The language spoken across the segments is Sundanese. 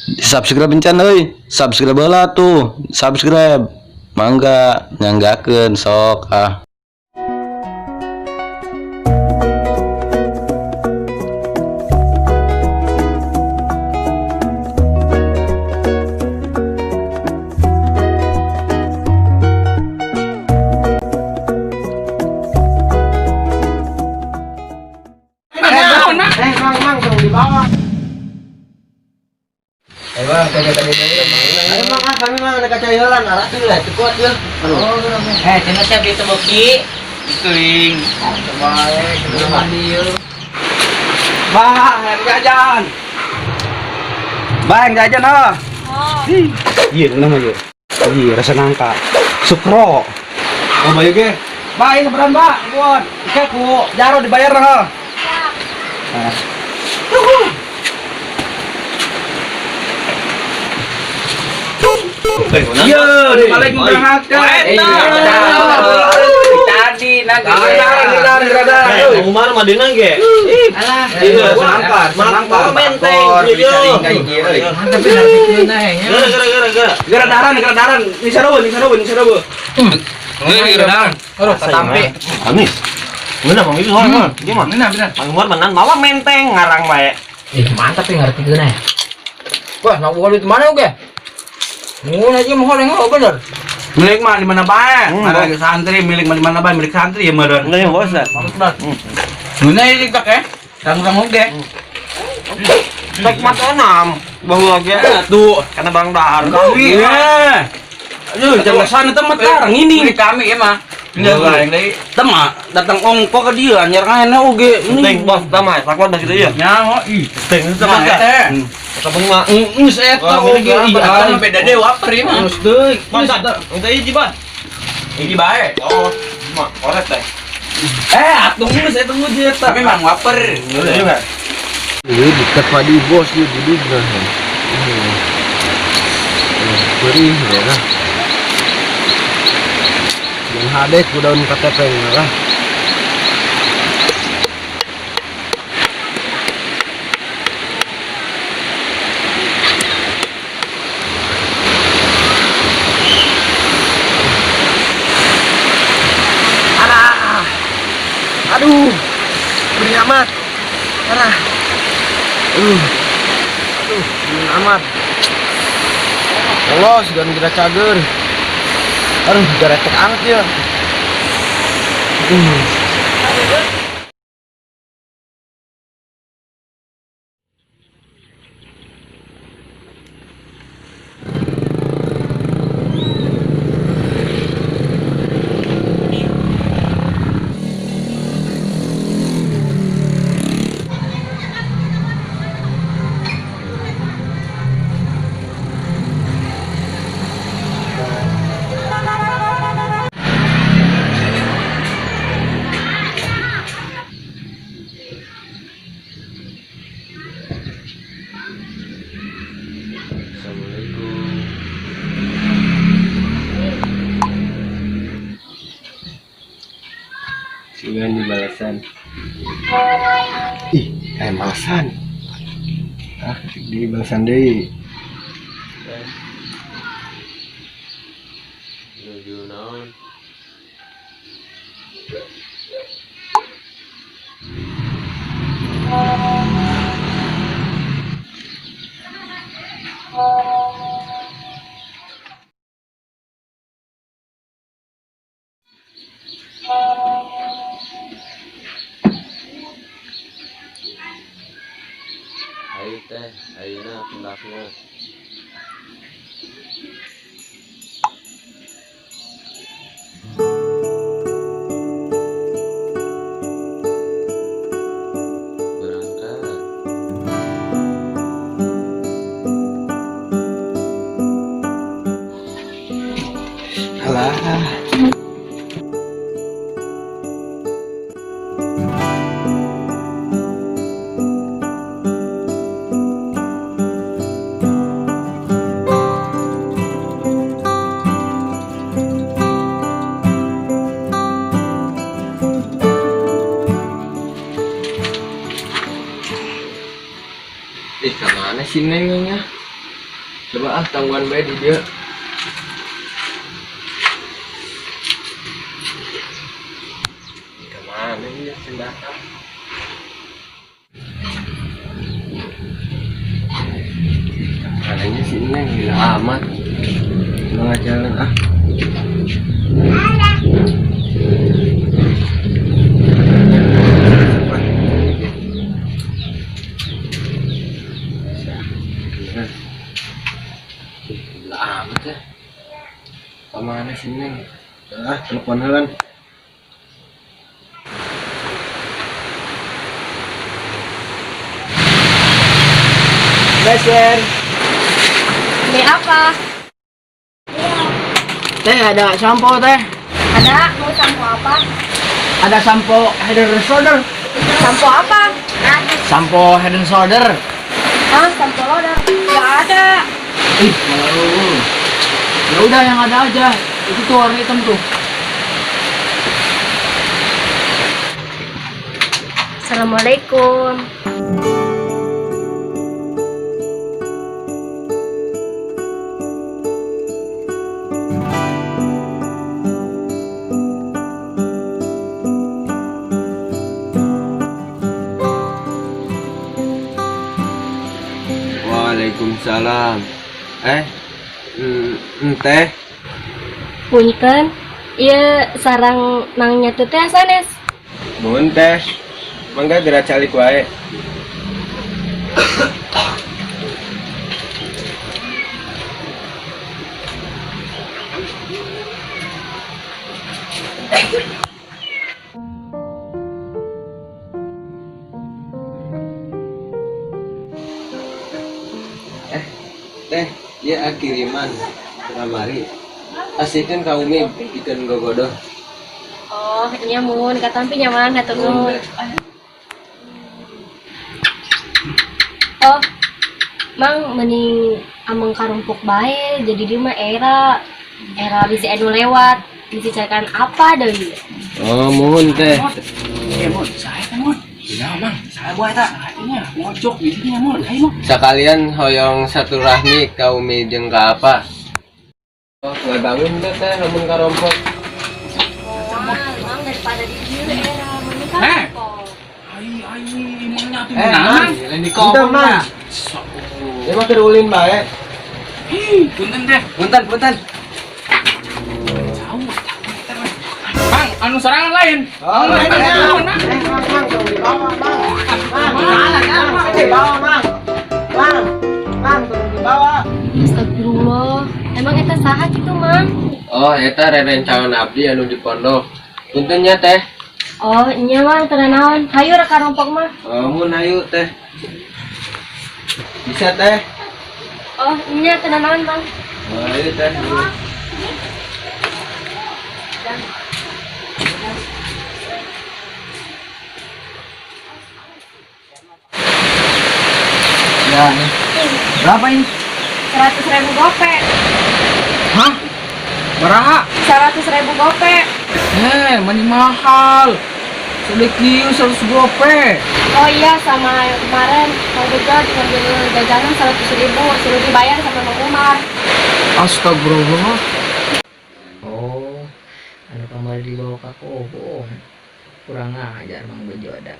Subscribe encan euy, subscribe heula tuh, subscribe. Mangga nyanggakeun sok ah. Mang, mang, tolong dibawa. Bang, tadi. Ayo, mang, ah, kami mang ada kacau arah tuh lah, kuat ya. Cenah siap itu Boki. Ituing. Baik, kita mandi yuk. Bang, yang jajan. Bang, jajan ah. Iya, nama ya. Iya, rasa nangka. Sukro. Oh, bayu ge. Ba, ini seberang, Mbak. Buat. Oke, ku jaro dibayar lah. Nah. Iya, dibalik berangkat. Tadi nanti. Eh, Umar Madinah ge. Alah, Iya, nangka, nangka. Menteng. Iya. Mantap benar pikirna ya. Gara gara gara gara. Gara daran, gara daran. Ini seru, ini seru, ini seru. Aduh, ketampi. Amis. Bener Mang itu soalnya. Gimana? Benar, benar. Mang Umar menang mawa menteng ngarang bae. Mantap ya ngerti geuna. Wah, nak buka duit mana oke? Mun aja mau yang oh bener. Milik mah di mana bae? Ada santri milik mah di mana bae? Milik santri ya meureun. Enggak ya, bos. Mun ini tak ya? Rang-rang oge. Tek mata enam. Bahu lagi. Tuh, Karena barang dahar. kami. Iya. Aduh, jangan sana tempat karang ini. Milik kami ya mah. Enggak, Tema datang ongko ke dia nyerang enak oge. Penting bos, tama, sakuan dah gitu ya. Nyaho ih. Penting itu Nah, mah. eta. Kata mah. Geus eta oge ih. Eta beda dewa waper mah. Geus deui. Mantap. Minta hiji, Ban. Hiji bae. Oh, mah korek teh. Atuh geus eta geus eta. Tapi memang waper. Iya juga. Ini dekat padi bos dia duduk nah. Perih ya lah. Yang hade ku daun KTP lah. Aduh, beri amat. Arah. Aduh, beri amat. Lolos dan kita cager. Aduh, garetek anget ya. Assalamualaikum. Sugan dibalasan. Ih, malasan. Ah, dibalasan deui. Nuju naon? Ayo teh, ayeuna pendakna. Berangkat. Alah. Ih, kemana sih nengnya? Coba ah tangguhan bae di dieu. Kemana ya sendatang? Katanya si Neng gila amat. Tengah jalan ah. Gila amat ya. Kemana si Neng? Ah, telepon heula. Beser. Beli apa? Teh ada sampo teh. Ada, mau sampo apa? Ada sampo Head and Shoulder. Sampo apa? Sampo Head and Shoulder. Ah, sampo loader. Gak ada. Ih, malu. Ya udah yang ada aja. Itu tuh warna hitam tuh. Assalamualaikum. Waalaikumsalam. Teh. Punten, ieu sarang nangnya teh teh sanes. Nuhun teh. Mangga geura calik wae. Teh, ieu kiriman kamari. Asikeun ka Umi pikeun gogodoh. Oh, nya mun katampi nyaman hatur nuhun. Oh, Mang mending ameng karumpuk bae jadi dia mah era era bisi anu lewat bisi cakan apa deui. Oh, muhun teh. Mon, saya teh mon. Iya, Mang. Saya buat eta. Nya mojok di dinya mon. Ayo, Mon. Sakalian hoyong silaturahmi ka Umi jeung ka apa? Oh, nggak bangun teh teh lamun karompok. Oh, Mang daripada di dieu era mending Eh. karumpuk. Ai ai emang nyatu Eh, Mang. Lain di kompor, Mang. Ieu mah keur ulin bae. Ih, punten teh. Punten, punten. Jauh, jauh teh. Mang, anu sorangan lain. Oh, Anu lain, lain, Mang. Mang. Eh, Mang, Mang, tolong dibawa, Mang. Mang, Mang, dibawa, Mang. Mang, Mang, tolong dibawa. Astagfirullah. Emang eta saha kitu, Mang? Oh, eta rerencangan abdi anu di pondok. Punten nya teh. Oh, nya Mang teu naon. Hayu rek karompok mah. Oh, mun hayu teh. Bisa teh. Oh, nya teu naon, Mang. Oh, ayo teh. Ya, nih. Berapa ini? 100.000 gope. Hah? Berapa? 100.000 gope. Eh, mani mahal. Sedikit 100 gope. Oh iya, sama yang kemarin Mang Bejo ngambil jajanan 100.000, suruh dibayar sama Mang Umar. Astagfirullah. Oh, anu kamari dibawa ka kobong. Kurang ajar Mang Bejo ada.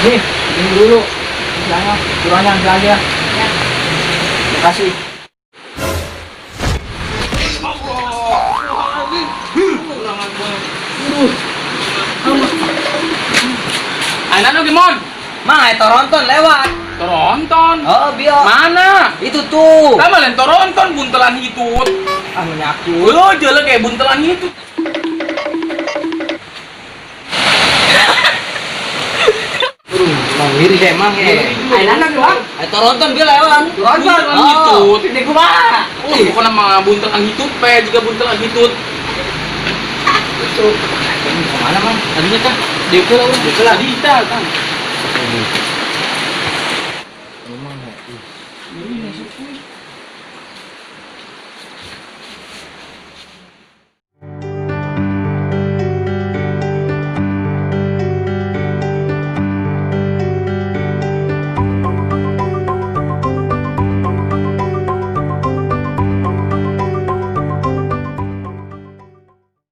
Nih, ini dulu. Misalnya, kurangnya ambil aja. Ya. Makasih. Anak nu gimon? Mang, ayo Toronton lewat. Toronton. Oh, bio. Mana? Itu tuh. Sama lain Toronton buntelan hitut. Ah, menyaku. Lo jelek kayak buntelan hitut. Aduh, Mang ngiri deh, Mang. Ayo anak Bang. Ayo Toronton bio lewat. Buntelan hitut. Ini kumaha? Oh, bukan nama buntelan hitut, pe juga buntelan hitut. Itu. Ini kemana, Mang? Tadinya kah? Dia ke lah, Tadi kita kan.